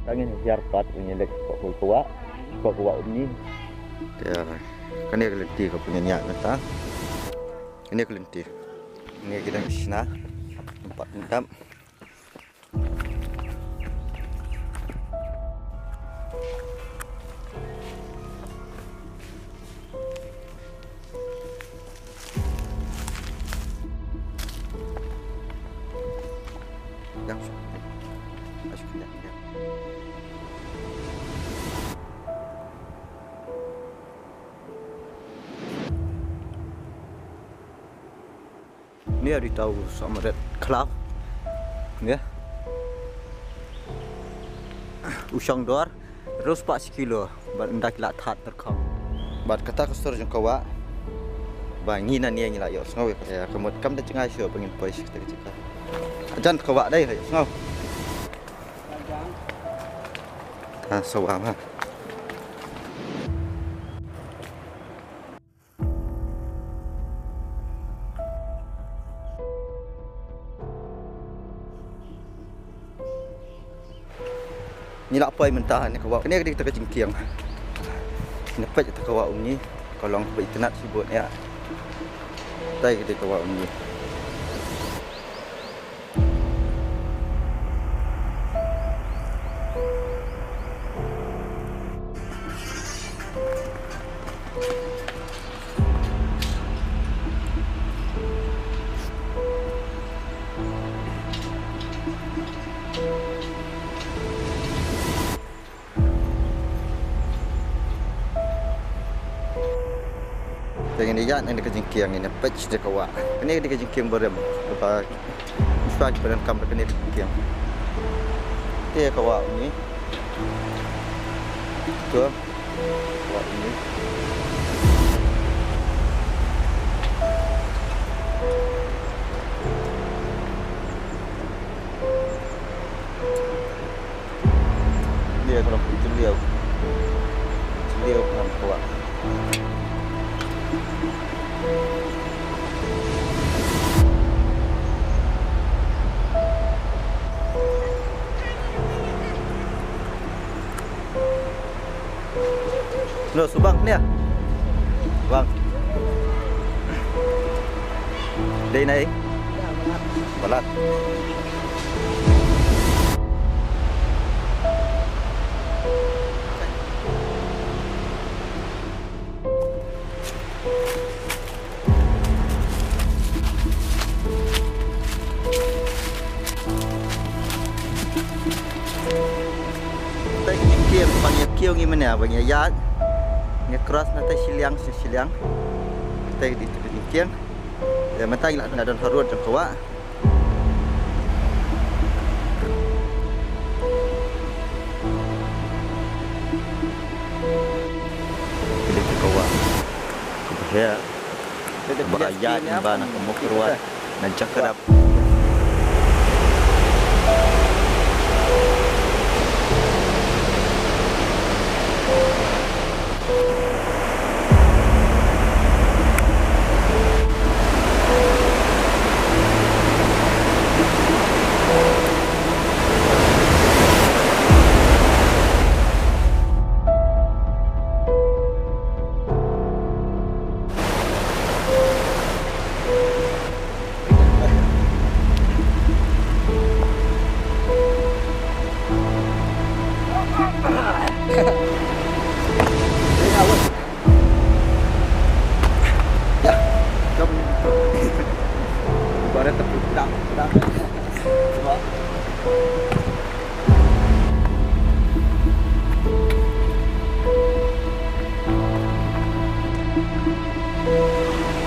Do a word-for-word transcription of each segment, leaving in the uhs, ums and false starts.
Tang ngin hiar pat ngin leit ka kawah, ka kawah umni. Te kane ka lynti ka pynïaid mynta. Kane ka lynti. Kane ka dang shna. Pat mynta. Ni ri tau u Somret Club. Ni. U shong dor. Rus pa shi kilo. Bad ynda ki la that terkhong. Bad kata ka sur jong ka wah. Ba ngi na ni ngi la ïohsngew ïa ka mut kam da jngai shuh ba ngin poi shi kata ka jaka. Jan ka wah dei la ïohsngew. Ha, sawa ha. Ngi la poi mynta ha kane ka wah. Kane ka dei kata ka jingkieng. Ngi peit kata ka wah umni. Ka long ba itynnad shibun ïa. Kata ka dei ka wah umni. Te ngin ïa ïaid na ka jingkieng, ngin ïa peit sha ka wah. Kane ka dei ka jingkieng barim. Kaba shuwa ki pyndonkam da kane ka jingkieng. Te ka wah umni. To. Ka wah umni. Liu, kalau pun tu liu. Liu kan kuat. Lo, subang ni ah. Bang. Dei nai. Balat. Te ki kieng ba ngi kiew ngi mynne ba ngi ïaid. Ngi cross na te shiliang shi shiliang. Te di te ki kieng. Te mynta ngi la na don harud jong ka wah. Ki dei ka wah. Ka wah. Ba ïaid ba na ka Mawkyrwat na Jakarta.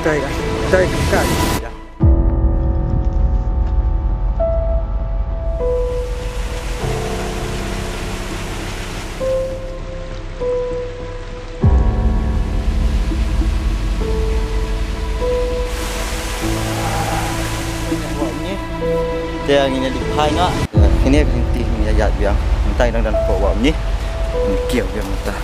Dai, dai, dai. Te ngin ïa leit phai noh. Kine ki lynti ngin ïa ïaid biang. Mynta ngi dang don hapoh wah umni. Ngin kiew biang mynta.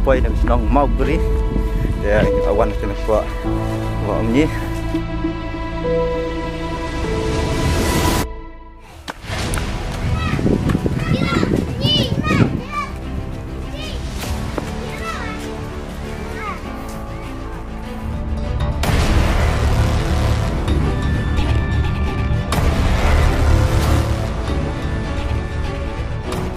Poi na shnong Mawkbri. Te ngi la wan kane ka kwah, kwah umni.